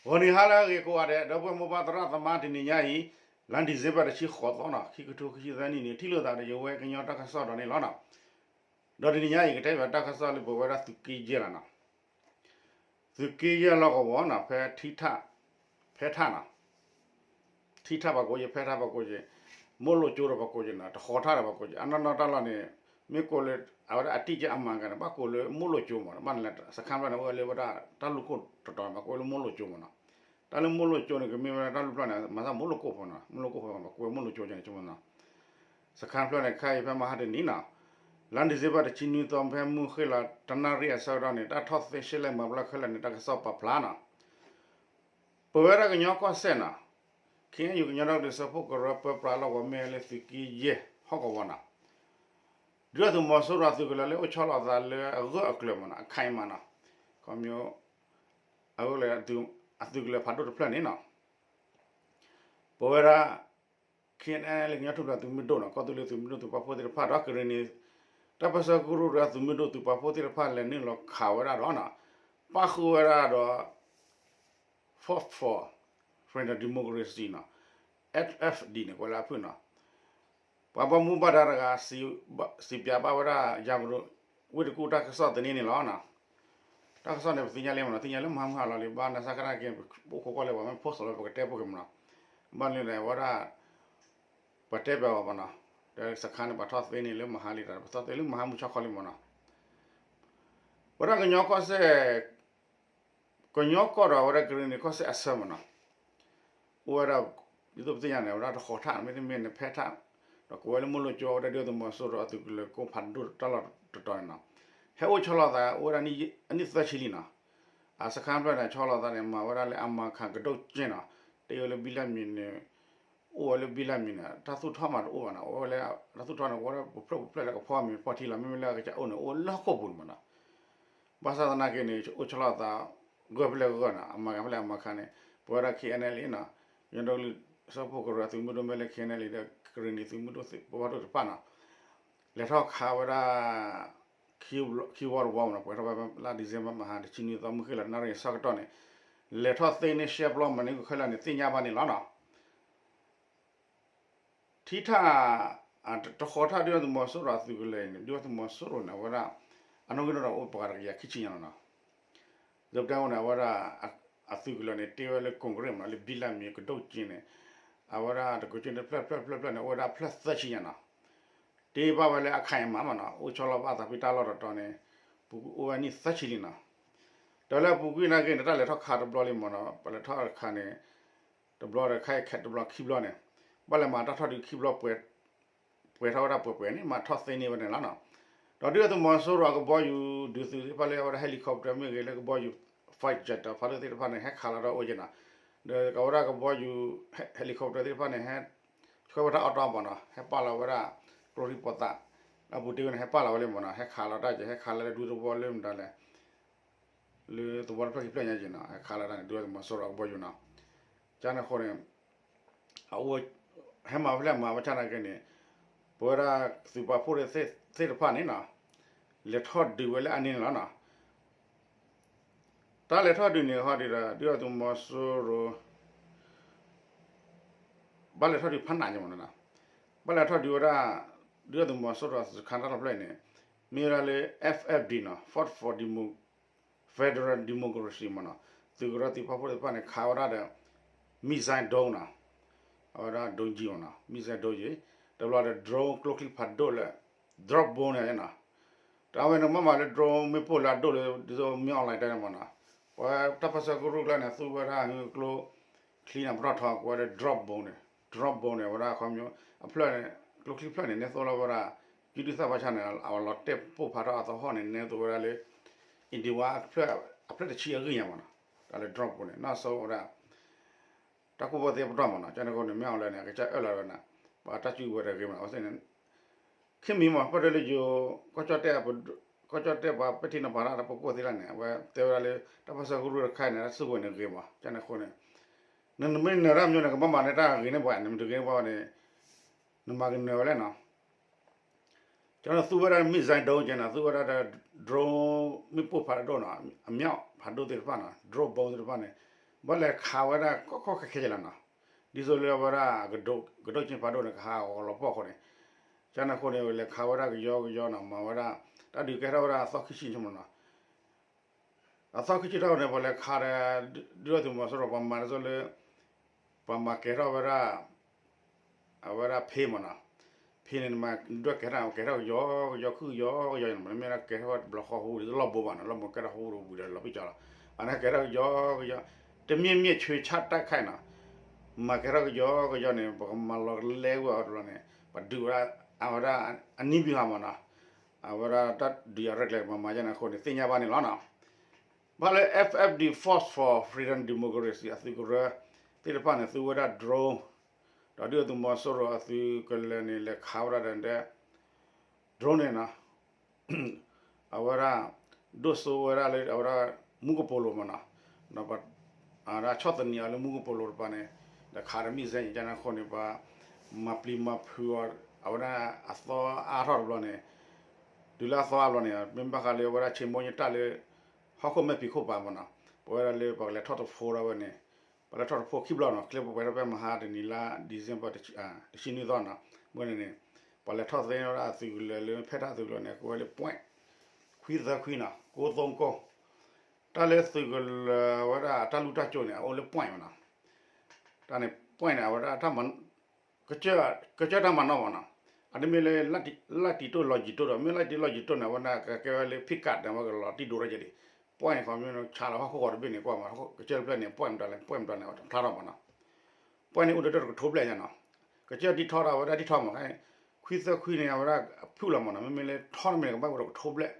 ဂီၤနံၤဟါလၢအဂ့ၤကိးဂၤဒဲး ဒီပုၢ်ဝဲၢ်မိၢ်ပၢ်သရၣ်သမါ တနံၤညါအံၤ လါ December တဆံဃိးသီနီၤ ခံကထိခံဆံသၢနံၣ်န့ၣ် ထံၣ်လိာ်သးဒီးယဝဲကညီတၢ်ကစီၣ်ဒီးန့ၣ်လီၤနီၤ. ဒီးတနံၤညါအံၤ ကတဲဘၣ်တၢ်ကစီၣ်လၢပဝဲဒၣ်သုးက့ယဲၢ်လီၤနီၤ. သုးက့ယဲၢ်လီၢ်ကဝီၤနီၤ ဖဲထံထၣ်, ဖဲထၣ်နီၤ ထံထၣ်ပှၤကိးယဲၢ် ဖဲထၣ်ပှၤကိးယဲၢ် မိၢ်လိၣ်ကၠိဒီးပှၤကိးယဲၢ်နီၤ တဃီၤထၣ်ဒီးပှၤကိးယဲၢ် အနီၢ်နီၢ်တၢ်လီၢ်န့ၣ် မ့ၢ်ကိးလၢ အဝဲဒၣ်အတိအကျအမၤကၤန့ၣ် ဘၣ်ကိးလၢမိၢ်လိၣ်ကၠိမး ဘၣ်န့ၣ်လဲၣ် စခါဖျၢၣ်န့ၣ် အိၣ်ဝဲလၢဝဲဒၣ်တၢ်လူၢ်ခိၣ်တတီၤန့ၣ် ဘၣ်ကိးဝဲလၢမိၢ်လိၣ်ကၠိမးနီၤ. တၢ်လၢမိၢ်လိၣ်ကၠိန့ၣ် ကမ့ၢ်ဝဲဒၣ်တၢ်လူၢ်ဖျၢၣ်န့ၣ် မၤသးမိၢ်လိၣ်ကိၣ်ဖိနီၤ မိၢ်လိၣ်ကိၣ်ဖိ ဘၣ်ကိးဝဲမိၢ်လိၣ်ကၠိန့ၣ် ကၠိမးနီၤ. စခါဖျၢၣ်န့ၣ် ခဲအံၤဖဲမဟါတနံၤနီၤ လါ December တဆံနွံသီ ဖဲမုၢ်ဃ့ၢ်လီၤတနၣ်ရံၣ်အဆၢကတီၢ်န့ၣ် တၢ်ထီၣ်သ့ရှဲလဲၣ်မၤဘျါခဲလၢာ်န့ၣ် တၢ်ကစီၣ်ပာ်ဖျါနီၤ. ပဝဲဒၣ်ကညီကီၢ်စဲၣ်နီၤ ခ့ၣ်အဲၣ်ယူၣ် ကညီဒီကလုာ်စၢဖှိၣ်ကရၢ ပၢပြးလီၢ်ကဝီၤ မ့ၢ်လၢသုးက့ယဲၢ်ဟီၣ်ကဝီၤနီၤ ဒုၣ်ဒါသုးမီၤစိရိၤအသုးကလၢၤလၢအိၣ်ဆီလီၤသးလၢအဂၢၢ်အကျၢၤမးနီၤ အခိုင်အမာနီၤ ခီမ့ၢ် အဂၢၢ်လၢ အသုးကလၢၤဖးဒိၣ်တဖျၢၣ်န့ၣ်နီၤ ပဝဲဒၣ် ခ့ၣ်အဲၣ်ယူၣ် ကညီထူၣ်ဖျဲးသုးမုၢ်ဒိၣ်နီၤ ကီၢ်သူလ့ၤသုးမုၢ်ဒိၣ်သုးပာ်ဖှိၣ်သ့ၣ်တဖၣ်ဒီးကရ့ၣ်နံၤ တၢ်ပၢၢ်ဆၢကရူၢ်ဒီးသုးမုၢ်ဒိၣ်သုးပာ်ဖှိၣ်သ့ၣ်တဖၣ်လဲၤနုာ်လီၤခးဝဲဒၣ်ဒီးနီၤ ပၣ်ဃုာ်ဝဲဒၣ်ဒီး Force for Freedom Democracy နီၤ F F D န့ၣ် ကွဲးလၢအဖုၣ်နီၤ ပှၤဘၣ်မူဘၣ်ဒါတဂၤ စံးပၠးဘၣ်ဝဲဒၣ် ယၤကဒိ ဝ့ၢ်တကူၣ်တၢ်ကစီၣ်သန့န့ၣ်လီၤ. တၢ်ကစီၣ်န့ၣ် ပသ့ၣ်ညါလံမးနီၤ သ့ၣ်ညါလၢမဟါမုၢ်ဟါလီၤလံ ဘၣ်နဆၣ်ကနၣ်က့ ပအိၣ်ခိးကွၢ်လၢပှၤမ့ၢ် post လီၤ ပကတဲပိာ်က့ၤမးနီၤ ဘၣ်လၢန့ၣ်ဝဲဒၣ် ပှၤတဲပၠးအီၤမးနီၤ ဒီးစခါန့ၣ် ပှၤထီၣ်သ့န့ၣ်လၢမဟါလံဒီး ပထီၣ်သ့လၢမဟါမုၢ်ဆၣ်ခီလံမးနီၤ ဝဲဒၣ်ကညီကီၢ်စဲၣ် ကညီကီၢ်ဒီးအဝဲဒၣ်ကရ့ၣ်နံၤကီၢ်စဲၣ်အဆၢမးနီၤ အိၣ်ဝဲဒၣ် ဒ်သိးပသ့ၣ်ညါန့ၣ် အဝဲဒၣ်တဃီၤထၣ် မ့တမ့ၢ်န့ၣ်ဖဲထၣ် ဒီးကိးဝဲလၢမိၢ်လိၣ်ကၠိ အဝဲဒၣ်ဒုၣ်ဒါသုးမီၤစိရိၤအသုးကလၢၤကိၣ်ဖးဒိၣ်တၢ်လီၢ်တတီၤန့ၣ်နီၤ ဟဲအိၣ်ဆီလီၤသး အိၣ်ဝဲဒၣ်အနံၣ်သၢဆံလံနီၤ အစခါဖျၢၣ်န့ၣ် ဆီလီၤသးန့ၣ် မၤဝဲဒၣ်လၢအမၤခးကဒိၣ်က့နီၤ တ့ၢ်ဝဲလၢဘံလၢမံၤန့ၣ် အိၣ်ဝဲလၢဘံလၢမံၤန့ၣ် တၢ်သူၣ်ထီၣ်မးတအိၣ်ဘၣ်နီၤ အိၣ်ဝဲလၢ တၢ်သူၣ်ထီၣ်န့ၣ် အိၣ်ဝဲဒၣ်ပဖျၢၣ်ပဖျၢၣ်လၢကဖီမ့ၤဖီထံလီၤ မ့မ့ၢ်လၢအကစၢ်အိၣ်န့ၣ် အိၣ်လၢဟီၣ်ခိၣ်ပူၤန့ၣ်မးနီၤ ဘၣ်ဆၣ်သနာ်က့န့ၣ် အိၣ်ဆီလီၤသး ဂၢၢ်ဖဲလဲၣ်ဂၢၢ်နီၤ အမၤခးဖဲလဲၣ်အမၤခးန့ၣ် ပဝဲဒၣ် ခ့ၣ်အဲၣ်ယူၣ် နီၤ ကညီဒီကလုာ်စၢဖှိၣ်ကရၢအသုးမုၢ်ဒိၣ်မ့ၢ်လၢ ခ့ၣ်အဲၣ်ယူၣ် ဒီးကရ့ၣ်နံၤသုးမုၢ်ဒိၣ်သုးပာ်ဖှိၣ်တဖၣ်နီၤ လဲၤထီၣ်ခးဝဲဒၣ် ခံဝီတဝီမးနီၤ ပှဲၤထီၣ်ဖဲလါ December မဟါ တဆံနွံသီ မုၢ်ဃ့ၢ်လီၤတနၣ်ရံၣ်အဆၢကတီၢ်န့ၣ် လဲၤထီၣ်သ့န့ၢ်ရှဲပျီမၤန့ၢ်က့ၤခဲလၢာ်န့ၣ် သ့ၣ်ညါဘၣ်န့ၣ်လီၤနီၤ ထံထၣ် တဃီၤထၣ်ဒုၣ်ဒါသုးမီၤစိရိၤအသုးကလၢၤအံၤန့ၣ် ဒုၣ်ဒါသုးမီၤစိရိၤန့ၣ် အဝဲဒၣ် အနီၣ်ဂံၢ်နီၣ်ဒွးအိၣ်ပှၤတကယၤခံဆံညါလီၤနီၤ ဒီးပတဲဝဲန့ၣ် အဝဲဒၣ် အသုးကလၢၤန့ၣ် တ့ဝဲလၢကိၣ်ကရ့ၣ်မး လၢဘံလၢမံၤကဒိၣ်က့န့ၣ် အဝဲဒၣ်တကိးက့န့ၣ်ဖျၢၣ်ဖျၢၣ်ဖျၢၣ်ဖျၢၣ်န့ၣ် အိၣ်ဝဲဒၣ်ဖျၢၣ်သၢဆံညါနီၤ တ့ဘၣ်ဝဲလၢအခိုင်အမာမးနီၤ အိၣ်ဆီလီၤဘၣ်သးဖဲတၢ်လီၢ်တတီၤန့ၣ် ပူၤကွံာ်အိၣ်ဝဲနံၣ်သၢဆံလံနီၤ ဒီးလၢအပူၤကွံာ်နာ်က့န့ၣ် တၢ်လဲၤထီၣ်ခးတဘျီလံမးနီၤ ပလဲၤထီၣ်ခးန့ၣ် တဘျီဒီးခါအံၤခဲတဘျီခံဘျီန့ၣ် ဘၣ်လဲၤမၤတၢ်ထီၣ်ဒုးခံဘျီ ပှဲၤထီၣ်ဝဲဒၣ်ပှဲၤပှဲၤန့ၣ် မၤထီၣ်သ့န့ၢ်ဝဲန့ၣ်လီၤနီၤ ဒီးဒုၣ်ဒါသုးမီၤစိရိၤအကဘီယူၤဒုးသုးသ့ၣ်တဖၣ်လၢအဝဲဒၣ် helicopter မ့ၢ်ဂ့ၤ လၢကဘီယူၤ fighter jet ဖးဒိၣ်သ့ၣ်တဖၣ်န့ၣ် ဟဲခးလီၤတၢ်အိၣ်က့နီၤ ဒီးအဝဲဒၣ်ကဘီယူၤ helicopter သ့ၣ်တဖၣ်န့ၣ် ဟဲဆှၢဝဲတၢ်အီၣ်တီမးနီၤ ဟဲပာ်လီၤဝဲဒၣ် ကျိချံပီၤသၣ် အပူၤတ့ၢ်ဝဲန့ၣ် ဟဲပာ်လီၤဝဲလံမးနီၤ ဟဲခးလီၤတၢ်က့ ဟဲခးလီၤလၢဒူသဝီလၢမတၤလဲၣ် လၢသဝီတဖျၢၣ်ခံဖျၢၣ်ညါက့နီၤ ဟဲခးလီၤတၢ်န့ၣ် ဒုၣ်ဒါသုးမီၤစိရိၤအကဘီယူၤနီၤ ကန့ၣ်အဃိန့ၣ် အအိၣ် ဟဲမၤဖဲလဲၣ်မၤဝဲဆၣ်နာ်က့န့ၣ် ပဝဲဒၣ်သုးပာ်ဖှိၣ်သ့ၣ်တဖၣ်န့ၣ်နီၤ လဲၤထီၣ်ဒုးဝဲလၢအန့ၣ်န့ၣ်လီၤနီၤ တၢ်လဲၤထီၣ်ဒုးန့ၣ်ဟီဒုးဒီး ဒုၣ်ဒါသုးမီၤစိရိၤ ဘၣ်လဲၤထီၣ်ဒုးဖးနးက့မးနီၤ ဘၣ်လဲၤထီၣ်ဒုးဝဲဒၣ် ဒုၣ်ဒါသုးမီၤစိရိၤစခါတၢ်လီၢ်ဖျၢၣ်အံၤန့ၣ် မ့ၢ်ဝဲဒၣ်လၢ F F D နီၤ Fort for Demo- Federal Democracy မးနီၤ သုးကရၢသုးပာ်ဖှိၣ်သ့ၣ်တဖၣ်န့ၣ် ခးဝဲဒၣ်ဒီး missile drone နီၤ အဝဲဒၣ် ဒုံးကျည် မးနီၤ missile drone က့ တဘျီဒီး drone ကျိချံဖးဒိၣ်လၢ drop bomb န့ၣ်နီၤ တၢ်ဝဲန့ၣ်မ့ၢ်မးလၢ drone မ့ၢ်ပိၢ်လၢအဒိၣ်လၢ ဒ်သိးမ့ၢ် online တဲန့ၣ်မးနီၤ ပှၤတၢ်ပၢဆှၢကရူၢ်ကျါန့ၣ် သူဝဲဒၣ်ကျိချံန့ၣ် ပတီၢ်ထီ ကိးဝဲဒၣ် drop bomb န့ၣ် drop bomb န့ၣ် အဝဲဒၣ်ခီ အဖျၢၣ်န့ၣ် ကျိချံဖျၢၣ်န့ၣ် နဲသိလီၤဝဲဒၣ် ကုဒုသၣ်ဘၣ်ဆၣ်န့ၣ် အဝဲလီၤတဲာ်ပိၢ်ဖးထီၣ်အသဟီၣ်န့ၣ် နဲသိဝဲဒၣ်လၢ အ့ဒံဝါ အဖျၢၣ်တဆံအဂံၢ်ညါမးနီၤ တၢ်လၢ drop bomb န့ၣ် နီၢ်ဆိဝဲဒၣ် တၢ်ကူၣ်ဘၣ်သ့ပတီၢ်မးနီၤ ကန့ၣ်အဃိန့ၣ် မ့ၢ် online န့ၣ် အကစၢ်အၢၣ်လီၤဝဲန့ၣ် ပှၤတၢ်စုကဝဲၤတဂ့ၤမးနီၤ အဝဲသ့ၣ်န့ၣ် ခံမံၤမး ပၣ်တဲလၢယိၤ ကီၢ်ကၠီၣ်တဲၣ် ကီၢ်ကၠီၣ်တဲၣ်ပှၤပဲာ်ထံနီၤဖးတၢ် တၢ်ပကီၢ်သ့ၣ်တဖၣ်န့ၣ် အဝဲတဲဝဲဒၣ်လၢ တၢ်ပၢဆှၢကရူၢ်တခါအံၤန့ၣ် တၢ်စုကဝဲၤန့ၣ်ဂ့ၤမး ကန့ၣ်အဃိန့ၣ် နမ့ၢ်နၢၤတၢ်မညိန့ၣ် ကဘၣ်မၤန့ၢ်တၢ်ဂ့ၤန့ၢ်ပှၤ နမ့ၢ်တဂ့ၤန့ၢ်ပှၤဘၣ်န့ၣ် နမၤကနၢၤဝဲလဲၣ်နီၤ ကန့ၣ်သူဝဲဒၣ် missile drone ကန့ၣ် သူဝဲဒၣ်ဒီး drone မ့ၣ်ပိၢ်ဖးဒိၣ်နီၤ အမြောက်ဖးဒိၣ်သ့ၣ်တဖၣ်နီၤ drop bomb သ့ၣ်တဖၣ်န့ၣ် ဘၣ်လဲၤခးဝဲဒၣ်ကီကီခဲခဲလီၤနီၤ, ဒ်သိးလၢအဝဲဒၣ် ကဒိၣ်ကၠ့ဖးဒိၣ်န့ၣ် ကဟးဂီၤလီၤပှီၢ်အဃိန့ၣ်, ကန့ၣ်အဃိန့ၣ် လဲၤခးဝဲဒၣ်ကယီကယီနီၤ, မၤဝဲဒၣ် တၢ်ဒုးကဲထီၣ်ဝဲဒၣ်အသီခံဆံမနီၤ, အသီခံဆံထီၣ်န့ၣ် ပှၤလဲၤခးဒီး ဒုၣ်ဒါသုးမီၤစိရိၤ ပှၤမၤဒ်သိးလၢ ပှၤမၤကဲထီၣ်ဝဲဒၣ် အဝဲဒၣ်ဖ့မနီၤ, ဖ့န့ၣ် နမၤဒွဲၣ်ကဲထီၣ် ကဲထီၣ်ကယီကယီ ခုကယီကယီန့ၣ် မ့ၢ်ဒၣ်ကဲထီၣ်ဝဲတဘျီဃီဟူဒီး လီၢ်ဘိဘၣ်နီၤ, လီၢ်ဘိကဲထီၣ်ဟူဒီးဝံၤဒီးလီၤပံာ်ကၠီလီၤ, အန့ၣ်ကဲထီၣ်ကယီကယီ, တမ့ၢ်မ့ၢ်ဆၢဆၣ်တၢ်ခါနီၤ, မၤကဲထီၣ်ကယီကယီန့ၣ် ပကမၤလီၤကလဲဝဲအီၤတဘျီန့ၣ် ပဒုးဝဲဒၣ် အဝဲဒၣ် အနံၣ်ဘံၤဟးမနီၤ, အဝဲဒၣ်တၢ်ဒုးယၤရဲၣ်ကျဲၤ ပမၤယဲန့ၣ်အဃိန့ၣ် သ့ၣ်ညါဘၣ်န့ၣ်လီၤနီၤ. ဘၣ်လၢ F F D Force for Freedom Democracy အသုးကရၢသ့ၣ်တဖၣ်န့ၣ် သူဝဲဒၣ် drone, ဒီးဒုၣ်ဒါသုးမီၤစိရိၤအသုးကလၢၤန့ၣ် လဲၤခးဝဲဒၣ်ဒီး drone န့ၣ်နီၤ အဝဲဒၣ် ဒိၣ်စိဝဲဒၣ်လၢအဝဲဒၣ် မူကပိာ်လိၤမနီၤ, ဒီးဆီၣ်သနံးအီၤလၢမူကပိာ်လိၤတပၤန့ၣ်, ဒီးခးဒီး missile န့ၣ် ကန့ၣ်အဃိန့ၣ် ပှၤမၤပျံၤမၤဖုးအီၤ အဝဲဒၣ်အသီအါထီၣ်တဘျီန့ၣ်, တုၤလၢအသီအါဘျီန့ၣ် မ့ၢ်ဘၣ်ဃးလၢအဝဲဒၣ် ဆ့မိၣ်ညါတၢ်လၢ ဟီၣ်ခိၣ်မဲာ်ဖံးခိၣ်ပၤမနီၤ, ပဝဲဒၣ်လၢပှၤကလဲၤထီၣ်တဖိဒီးဝဲန့ၣ်, ပှၤလဲၤထီၣ်တဖိခံဘျီနီၤ, ချ့ပဝဲဒၣ်ဖဲမဟါတနံၤလါ December တဆံနွံသီနီၤ, ဝဲန့ၣ်န့ၣ် ပှၤလဲၤထီၣ်သ့ဝဲဒၣ်အသုးကလၢၤလၢဖဲတၢ်သုးကလၢၤန့ၣ် ကဝဲလၢ point ခွံသၢခွံနီၤ, ကိးသိကိး တၢ်လၢသုးကလၢၤဝဲဒၣ်အတၢ်လူၢ်တၢ်ကၠိန့ၣ် အအိၣ်လၢ point မနီၤ, တၢ်န့ၣ် point န့ၣ် အဝဲဒၣ် ကစၢၢ်တၢ်မၤနီၣ်မနီၤ, အတမ့ၢ်လၢ လၢ်တံၢ်တိၢ်လီၤယံၤတိၢ်ဒီး မ့ၢ်လၢ်တံၢ်လီၤယံၤတိၢ်န့ၣ် အဝဲဒၣ်ကကဲဝဲလၢ pickup န့ၣ် အဝဲကလီၤတံၢ်ဒိၣ်ထီၣ်ကဲဒံး, point န့ၣ် ခီမ့ၢ်ဆါလီၤဟီၣ်ခိၣ်ဃီတဘ့ၣ်န့ၣ် ကွၢ်မး ကစၢၢ်တဖျၢၣ်န့ၣ် point မတၤလဲၣ် point မတၤလဲၣ် တဖျါထီၣ်မနီၤ, point န့ၣ် အိၣ်ဒီးတကထိဘျဲၣ်ညါနီၤ, ကစၢၢ်တံၢ်ထီၣ်ဒီး အဝဲဒၣ်တံၢ်ထီၣ်မး, ခွံသၢခွံန့ၣ် အဝဲဒၣ်ဖုၣ်လီၤမနီၤ, မ့မ့ၢ်လၢထီၣ်န့ၣ်မ့ၢ်ကဘၣ်အိၣ်ဒီးကထိဘျဲၣ်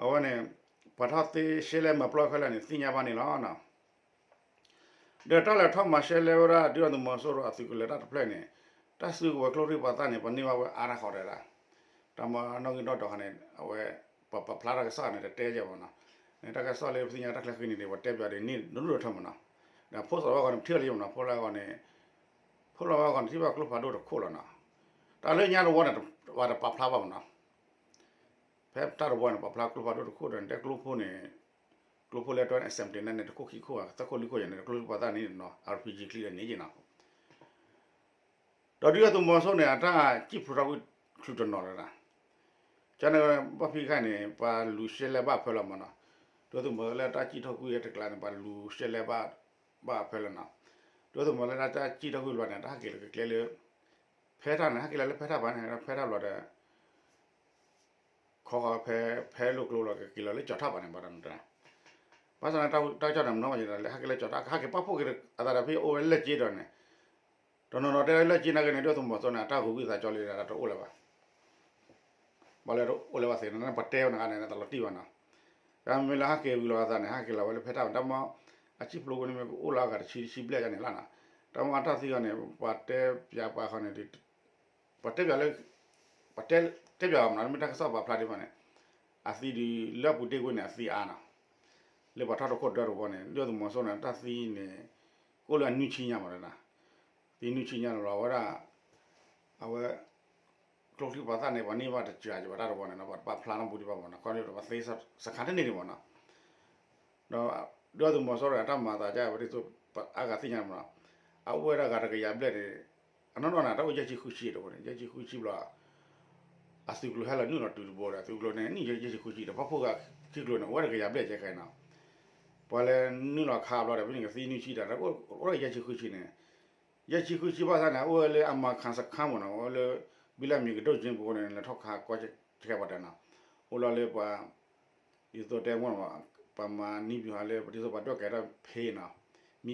အဝဲန့ၣ် ပှၤထီၣ်သ့ရှဲလဲမၤပျီခဲလၢာ်န့ၣ် သ့ၣ်ညါဘၣ်န့ၣ်လီၤ. ဒီးတၢ်လဲၤထီၣ်မၤရှဲလဲဝဲဒၣ် ဒုၣ်ဒါသုးမီၤစိရိၤအသုးကလၢၤတၢ်တဖျၢၣ်န့ၣ် တၢ်စုကဝဲၤကျိချံမျိာ်သၣ်န့ၣ် ပှၤန့ၢ်ဘၣ်ဝဲအါထီၣ်ဃီဒဲးဒၣ်, တၢ်မၤနီၣ်ဂံၢ်နီၣ်ဒွးဃီန့ၣ် အဝဲ ပှၤပာ်ဖျါတၢ်ကစီၣ်န့ၣ် တတဲယဲၢ်မနီၤ, တၢ်ကစီၣ်လၢပသ့ၣ်ညါတၢ်ချၢဃံန့ၣ် ပှၤတဲပၠးဒီးန့ၢ်ဒိၣ်ဒိၣ်ထၢမနီၤ, ဒီးဖိစီၤဝဲဂီၤန့ၣ် ပထံၣ်လၢယမနီၤ ဖိလၢဂီၤန့ၣ် ဖိလၢဂီၤန့ၣ် ထံၣ်ဘၣ်ကျိဖးဒိၣ်တခိၣ်လီၤနီၤ, တၢ်လၢညါတဝီန့ၣ် ပှၤတပာ်ဖျါဘၣ်မနီၤ ဖဲတၢ်တဝီန့ၣ် ပာ်ဖျါကျိဖးဒိၣ်တခိၣ်ဒီး တဲကျိဖိန့ၣ် ကျိဖိလၢတွဲန့ၣ် စဲးပတ့ၢ်န့ၣ် တခိၣ်ခံခိၣ် သၢခိၣ်လွံၢ်ခိၣ်ယဲၢ်န့ၣ် ကျိချံမျိာ်သၣ်န့ၣ်နီၤ RPG ချံဒီးန့ၣ်က့နီၤ, ဒီးဒုၣ်ဒါသုးမီၤစိရိၤန့ၣ် အတၢ်စံၣ်ဖျိးထီၣ်ကွံာ်ချုးတနီၤလၢၤ, ကန့ၣ် ဘၣ်ဖဲခါန့ၣ် ပှၤလူၤရှဲလဲဘၣ်ဖဲလီၤမနီၤ, ဒုၣ်ဒါသုးမီၤစိရိၤလၢတၢ်စံၣ်ထီၣ်ကွံာ်တကျါန့ၣ် ပှၤလူၤရှဲလဲဘၣ် ဘၣ်ဖဲလီၤနီၤ, ဒုၣ်ဒါသုးမီၤစိရိၤလၢတၢ်စံၣ်ထီၣ်ကွံာ်ဘျီန့ၣ် တၢ်ဟးက့ၤလီၤကကျဲလၢ ဖဲတၢ်န့ၣ် ဟးက့ၤလီၤလၢဖဲတၢ်ဘၣ်န့ၣ် ဖဲတၢ်ဘျီဒီး ခီဃီဖဲ ဖဲလိာ်ကျိလီၤ ကက့ၤလီၤလၢကၠီၤထၣ်ဘၣ်န့ၣ် ဘၣ်တၢ်န့ၣ်တၢ်, ဘၣ်ဆၣ်န့ၣ်တၢ်ကၠီၣ်န့ၣ် မနီၤဘၣ်ယဲၢ်ဒီး လၢဟဲက့ၤလၢကၠီၤထၣ် ဟဲက့ၤပာ်ဖှိၣ်က့ၤအသးဒီးဖဲအိၣ်ဝဲလၢကၠ့ဒီးန့ၣ်, တနီၤနီၤတဲလၢကၠ့နာ်က့န့ၣ် ဒုၣ်ဒါသုးမီၤစိရိၤန့ၣ် အတၢ်ဂုၤဝံသးစူၤလံဒီးတအိၣ်လၢၤဘၣ်, ဘၣ်လၢတအိၣ်လၢၤဘၣ်သ့ၣ်န့ၣ် ပှၤတဲဝဲန့ၣ်ဂၤန့ၣ် တလီၤတံၢ်ဘၣ်နီၤ, တၢ်မ့မ့ၢ်လၢဟဲက့ၤဝံၤလီၤအသးန့ၣ် ဟဲက့ၤလီၤဝဲလၢဖဲတၢ်ဘၣ် တၢ်မ့ၢ် အစံၣ်ဖျိးဝဲန့ၣ်မ့ၢ်ကအိၣ်လၢအဂၤတဆံတဆံဘျဲၣ်ယါန့ၣ်လီၤနီၤ, တၢ်မ့ၢ်အတၢ်သံဂီၤန့ၣ် ပှၤတဲပၠးပှၤဃီန့ၣ် ပှၤတဲပၠးလၢ ပှၤတဲ တဲပၠးအီၤမနီၤ မ့ၢ်တၢ်ကစီၣ်ပာ်ဖျါဒံးဘၣ်န့ၣ်, အသံဒုးလၢအပူၤတ့ၢ်ကွံာ်န့ၣ် အသံအါနီၤ, လၢပှၤထီၣ်တခိၣ်ဒၢတဝီန့ၣ် ဒုၣ်ဒါသုးမီၤစိရိၤန့ၣ် တၢ်သံန့ၣ် ကအိၣ်လၢအနွံဆံညါမနီၤ, သံနွံဆံညါလီၤလီၤ အဝဲဒၣ် အဝဲ ကျိချံမျိာ်သၣ်န့ၣ် ပှၤန့ၢ်ဘၣ်တစှၤကဘၣ်တၢ်တဝီန့ၣ် ပှၤတပာ်ဖျါနီတဘျီဒံးဘၣ်မနီၤ ခီဒီးပှၤသ့စခါတန့ၢ်ဒံးမနီၤ ဒီး ဒုၣ်ဒါသုးမီၤစိရိၤအတၢ်မၤအသးဒ်ဝဲဒ်သိး အါဂၤသ့ၣ်ညါမနီၤ, အအိၣ်ဝဲဒၣ်ဂၤတကယၤဘျဲၣ်န့ၣ် အနီၢ်နီၢ်န့ၣ် တၢ်အိၣ်ယဲၢ်ဆံဃုဆံတဝီန့ၣ် ယဲၢ်ဆံဃုဆံဘျီ အသုးကျိၤဟဲလီၤနုာ်လီၤတုၤတဘိဒီး သုးကျိၤန့ၣ် နံၣ်ယဲၢ်ဆံဃုဆံဒီး ပာ်ဖှိၣ်ဂၤခံကျိၤန့ၣ် အိၣ်ဝဲတကယၤဘျဲၣ်ကဲခဲအံၤနီၤ, ပှၤလဲၤနုာ်လီၤခးဘျီဒီး ဖဲန့ၣ်ကသံနွံဆံတၢ် အိၣ်ဝဲဒၣ်ယဲၢ်ဆံဃုဆံန့ၣ်, ယဲၢ်ဆံဃုဆံဘၣ်ဆၣ်န့ၣ် အိၣ်ဝဲလၢအမၤခးစခါမနီၤ အိၣ်ဝဲလၢ ဘံလၢမံၤကဒိၣ်ကၠ့ပူၤန့ၣ် လဲၤထီၣ်ခးကီကဲခဲပှၤတနီၤ, အိၣ်လီၤလၢပှၤ ဒ်သိးတဲမ့ၢ် ပှၤမၤနံၣ်ပျီၤဟးလၢ ဒ်သိးပှၤဒွဲၣ်ကဲထီၣ်ဖ့နီၤ, မံ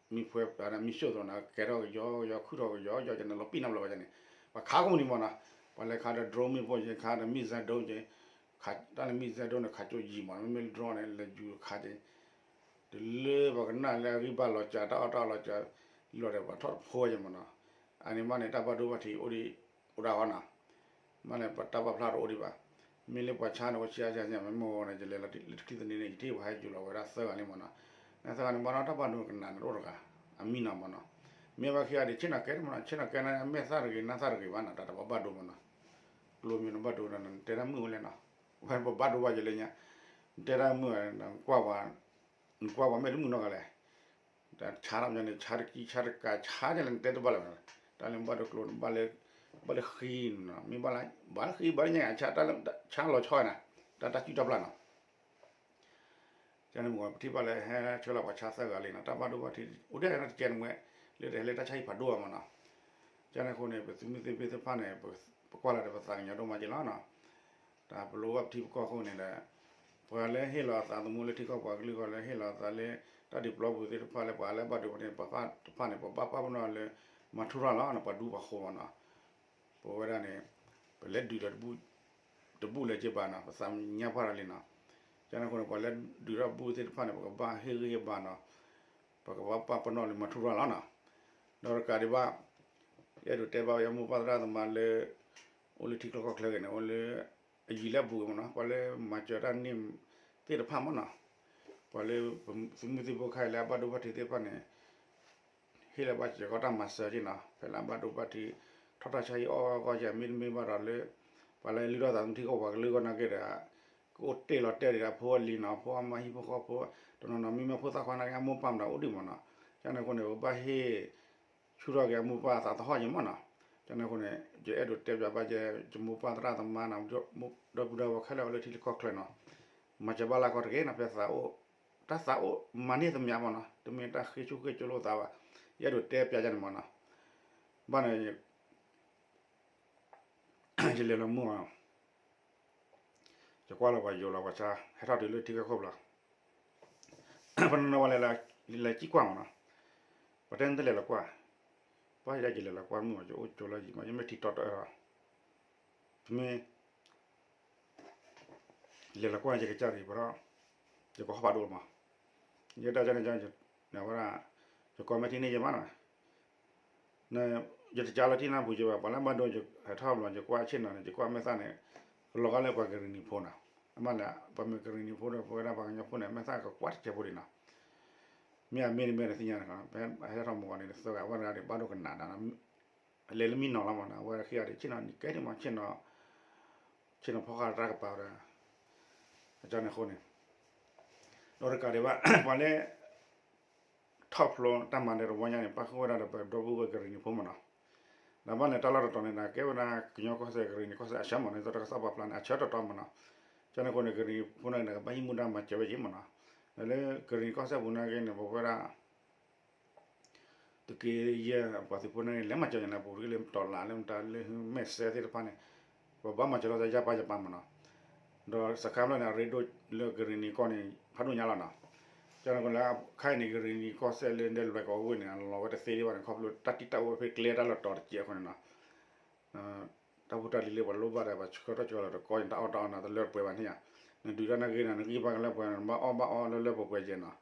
မံၤဖှဲ မံၤစိၣ်သိးန့ၣ် ကဲထီၣ်ကယီကယီ ခုၣ်ထီၣ်ကယီကယီ ကန့ၣ်လီၤပံၣ်နီတဘျီဘၣ်န့ၣ်, ပှၤခးကိးမုၢ်နံၤမနီၤ, ပှၤလဲၤခးဒီး drone မ့ၢ်ပိၢ်က့ၤ ခးဒီး missile drone က့ၤ, တၢ်လၢ missile drone န့ၣ် ခးကၠိယံာ်မနီၤ မ့မ့ၢ် drone န့ၣ် လဲၤယူၤခးက့ၤ တုၤလၢပှၤကနၣ်လၢအဂံၢ်ဘါလီၤစှၤ တၢ်အီၣ်တၢ်အီလီၤစှၤ လီၤဒီးပှၤထီၣ်တဖိဝဲက့ၤမနီၤ, အန့ၣ်မးန့ၣ် တၢ်ဘၣ်ဒိဘၣ်ထံးအိၣ်ဒံး အိၣ်ဒၣ်ဃီနီၤ, မးန့ၣ်ပတၢ်ပာ်ဖျါတအိၣ်ဒံးဘၣ်, မ့ၢ်လၢပှၤဆါန့ၣ် အိၣ်ဆံးအါဆံး မ့ၢ်မ့ၢ်ဝဲန့ၣ် ယလဲၤလီၤလၢတချံသနံန့ၣ် ယထံၣ်ပှၤဟဲယူၤလီၤဝဲဒၣ်သၢဂၤလံမနီၤ, နသၢဂၤန့ၣ် မနီၤတၢ်ဘၣ်ဒိကနၣ်န့ၣ်တအိၣ်တဂၤ, အမံနီၤမနီၤ, မ့ၢ်ဘၣ်ခံဂၤဒံး ဆ့ၣ်နီၤကဲန့ၣ်မနီၤ ဆ့ၣ်နီၤကဲန့ၣ် အမဲာ်သၣ်တဂ့ၤ နၢ်သၣ်တဂ့ၤဘၣ်နီၤ တၢ်တဘၣ်ဘၣ်ဒိမနီၤ, ကျိမ့ၢ်နဘၣ်ဒိဒီး နတဲတၢ်မုၣ်ဝဲလဲၣ်နီၤ, ဝဲပဘၣ်ဒိဘၣ်ယလဲၣ်ညါ, နတဲတၢ်မုၣ်ကွၢ်ပှၤ ကွၢ်ပှၤမ့ၢ်တမုာ်နီတဂၤလဲၣ်, တၢ်ဆါတၢ်မညီန့ၣ် ဆါတကံဆါတကးဆါဒ်လဲၣ် နတဲတဘၣ်လၢၤဘၣ်, တၢ်လၢဘၣ်ဒိကျိန့ၣ် ဘၣ်လၢ ဘၣ်လၢဃံနီၤ မ့ၢ်ဘၣ်လၢ ဘၣ်လၢဃံ ဘၣ်လၢညါဆါ တၢ်လၢဆါလီၤဆီနၤ, တၢ်တၢ်စုၣ်တၢ်ပျၢ်နီၤ ကန့ၣ်မ့ၢ်ပထံၣ်ဘၣ်လၢဟဲဆှၢလီၤပှၤဆါသၢဂၤလံနီၤ တၢ်ဘၣ်ဒိဘၣ်ထံး အိၣ်ဒၣ်တကဲန့ၣ်ဝဲ လၢတဟဲလၢတၢ်ဆါဟံၣ်ဖးဒိၣ်ဘၣ်မ့ၢ်နီၤ, ကန့ၣ်အဃိန့ၣ် ပသုးမုၢ်သံၣ်ဘိသ့ၣ်တဖၣ်န့ၣ် ပကွၢ်လီၤဒီးပသးကညီၤဒိၣ်မးက့လီၤနီၤ, တၢ်ပလိၣ်ဘၣ်ပထံပကီၢ်အဃိန့ၣ်ဒီး ပှၤလၢဟ့ၣ်လီၤအသးသမူလၢထံကီၢ်ပှၤကလုာ်ဂီၢ်လၢဟ့ၣ်လီၤအသးလၢ တၢ်ဒုးပျီပူၤသ့ၣ်တဖၣ်လၢပှၤလၢဘၣ်ဒိဝဲန့ၣ် ပှၤတဖၣ်န့ၣ် ပဘၣ်ပာ်ပနီၣ်လၢ မၤထူရၣ်လီၤ ပှၤဒူပှၤဃိမ့ၢ်နီၤ, ပဝဲဒၣ်န့ၣ် ပလဲၤဒုးဒီး တဘူၣ်လၢၤက့ဘၣ်နီၤ ပသးညါပှၢ်တၢ်လံနီၤ, ကန့ၣ်အဃိန့ၣ် ပှၤလၢဒုးထီၣ်ဘူၣ်သ့ၣ်တဖၣ်န့ၣ် ပကဘၣ်ဟ့ၣ်ဂံၢ်ဟ့ၣ်ဘါနီၤ, ပကဘၣ်ပာ်ပနီၣ်လၢမၤထူရၣ်လီၤနီၤ, ဒီးတကးဒံးဘၣ် ယအဲၣ်ဒိးတဲဘၣ်ဝဲယမိၢ်ပၢ်သရၣ်သမါလၢ အိၣ်လၢထံချၢကီၢ်ချၢဂ့ၤန့ၣ် အိၣ်လၢ အယံၤလၢအဘူးဂ့ၤမ့ၢ်နီၤ ပှၤလၢမၤစၢၤတၢ်န့ၣ်သ့ၣ်တဖၣ်မ့ၢ်နီၤ, ပှၤလၢသုးမုၢ်သံၣ်ဘိခါအံၤလၢအဘၣ်ဒိဘၣ်ထံးသ့ၣ်တဖၣ်န့ၣ် ဟ့ၣ်လီၤဘၣ်စ့ၢ်ကီးတၢ်မၤစၢၤက့နီၤ ဖဲလၢအဘၣ်ဒိဘၣ်ထံး ထီၣ်တၢ်ဆါဟံၣ်အီၣ်အီၣ်ကီၢ်ကီၢ်ကဲ မ့တမ့ၢ်ဘၣ်ဒီးလၢ ပှၤလၢလုၢ်ထီၣ်သးသမူထံကီၢ်ပှၤကလုာ်ဂီၢ်နာ်က့ဒီး ကအိၣ်တ့ၢ်လီၤတဲာ်ဒံးအဖိအလံၤနီၤ ဖိအမါဟံၣ်ဖိဃီဖိ တနီၤနီၤ မ့မ့ၢ်ဖိသၣ်ခွါနာ်က့ အမိၢ်ပၢ်မတၤအိၣ်ဒံးမ့ၢ်နီၤ, ကန့ၣ်အဃိန့ၣ် ပဘၣ်ဟ့ၣ် ဆူၣ်ထီၣ်က့ၤအမိၢ်ပၢ်အသးသဟီၣ်က့ၤမ့ၢ်နီၤ, ကန့ၣ်အဃိန့ၣ် ယအဲၣ်ဒိးတဲပၠးဘၣ်ကဲ ယမိၢ်ပၢ်သရၣ်သမါနီၤ ဒီပုၢ်ဒီဝဲၢ်ခဲလၢာ်အိၣ်လၢထံချၢကီၢ်ချၢနီၤ, မၤစၢၤဘၣ်လၢကီၢ်တဂ့ၤနီၤ ဖဲသးအိၣ် တၢ်သးအိၣ်မၤန့ၢ်သမံးမ့ၢ်နီၤ တမ့ၢ်တၢ်ဃ့ဆူၣ်ဃ့ကၠိလိာ်သးဘၣ်, ယအဲၣ်ဒိးတဲပၠးယၤန့ၣ်မ့ၢ်နီၤ, ဘၣ်န့ၣ် ယလဲၤလီၤမုၢ်အီၤ ယကွၢ်လီၤပှၤယိၤလီၤပှၤဆါ ဟဲထီၣ်တုၤလၢထံဂၤခိၣ်ဘျီ, ပနီၤနီၤဝဲလဲၤ လဲၤစံၣ်ကွၢ်မ့ၢ်နီၤ, ပှၤတဲနတလဲၤလီၤကွၢ်, ပှၤယဲယလဲၤလီၤကွၢ်မုၢ်မး ယအိၣ်ကၠိလီၤယံၤမး ယမ့ၢ်ထံၣ်တီတီအၢၣ်လီၤ, တမ့ၢ် လဲၤလီၤကွၢ်ယကစၢ်ရံၣ်ပဒီး ယကဟီၣ်ဖးဒိၣ်မး, ယဒၣ်ကန့ၣ် ဝဲဒၣ် ယကိးမ့ၢ်ထံၣ်န့ၢ်ယမးနီၤ, ယတကးလီၤထံၣ်နၢ်ပူၤယဘၣ် ပှၤလၢဘၣ်ဒိ ဟဲထီၣ်ဘျီ ယကွၢ်ဆ့ၣ်နီၤန့ၣ် ယကွၢ်မဲာ်သၣ်န့ၣ် ကလီၤဂာ်လၢပှၤကရံၣ်နံၤဖိနီၤ, အမ့ၢ်လၢ ပှၤမ့ၢ်ကရံၣ်နံၤဖိဒီး ပဝဲဒၣ်ပှၤကညီဖိန့ၣ် မဲာ်သၣ်ကကွၢ်တစဲးဖိဒံးနီၤ, မ့ၢ်အမ့ၢ်တမ့ၢ်န့ၣ်သ့ၣ်ညါန့ၣ် ဖဲဟဲထီၣ်မုၢ်ဂီၤန့ၣ် သၢဂၤဝဲတဂၤဒံးဘၣ်ဒိကနၣ်ဒီး လဲၤလၢမံနီၤလီၤမးနီၤ အဝဲခံဂၤဒံး ဆ့ၣ်နီၤနံၤကဲဒံးမး ဆ့ၣ်နီၤ ဆ့ၣ်နီၤဖီဃာ်တၢ်ကပၤဒီး အကန့ၣ်အဃိန့ၣ် ဒီးတကးဒံးဘၣ် ပှၤလၢ ထီၣ်ဖျိတၢ်မၤနၢၤတဝီညါန့ၣ် ပၣ်ဃုာ်ဝဲဒၣ်ဒီးပဒီပုၢ်ဝဲၢ်ကရံၣ်နံၤဖိမ့ၢ်နီၤ, ဒီးဘၣ်န့ၣ်တၢ်လီၢ်တတီၤန့ၣ် ကဲဝဲဒၣ်ကညီကီၢ်စဲၣ်ကရံၣ်နံၤကီၢ်စဲၣ်အဆၢမ့ၢ်နီၤ ဒ်သိးတၢ်ကစီၣ်ပာ်ဖျါန့ၣ် အဆၢတတီၤမ့ၢ်နီၤ, ကန့ၣ်အဃိန့ၣ် ကရံၣ်နံၤဖိန့ၣ် ကဘၣ်ဟံးမူဒါမၤစၢၤဝဲက့ၤမ့ၢ်နီၤ, ဒီးလၢကရံၣ်နံၤကီၢ်စဲၣ်ပူၤနာ်က့န့ၣ် ပဝဲဒၣ် သုးက့ယဲၢ်ပှၤသုးဖိန့ၣ် လဲၤမၤစၢၤယၤန့ၣ် ပူၤတက့ၢ်လၢတီၤလးလၢမတၤလၢမဲာ်စဲသ့ၣ်တဖၣ်န့ၣ် ပဘၣ်မၤစၢၤလီၤသးယါပၤယပၤမ့ၢ်နီၤ, ဒီးစခါဖျၢၣ်န့ၣ် အရ့ဒိၣ်လၢကရံၣ်နံၤကီၢ်န့ၣ် ဖးဒိၣ်ညါလီၤနီၤ, ကန့ၣ်လၢခါအံၤန့ၣ် ကရံၣ်နံၤကီၢ်စဲၣ်လၢဒဲလွဲၢ်ကီၢ်ဝ့ၢ်န့ၣ် အလီၤဝဲတသ့ဒံးဘၣ်န့ၣ် ခီဖျိတၢ်တံၢ်တၢ်အူဖဲကျဲတၢ်လီၢ်တီၤတကဲးအဃိန့ၣ်နီၤ တၢ်ဖိတၢ်လံၤလၢပှၤလိၣ်ဘၣ်ဒီး ပှၤဆှၢထီၣ်ဆှၢလီၤတကီၢ်န့ၣ် တၢ်အီၣ်တၢ်အီန့ၣ် တလၢတပှဲၤဘၣ်န့ၣ်ဧါ, နဒုးတၢ်နာ်က့န့ၣ် နဂံၢ်ဘါကလၢပှဲၤ နဘၣ်အီၣ်ဘၣ်အီလၢလၢပှဲၤပှဲၤကဲးနီၤ,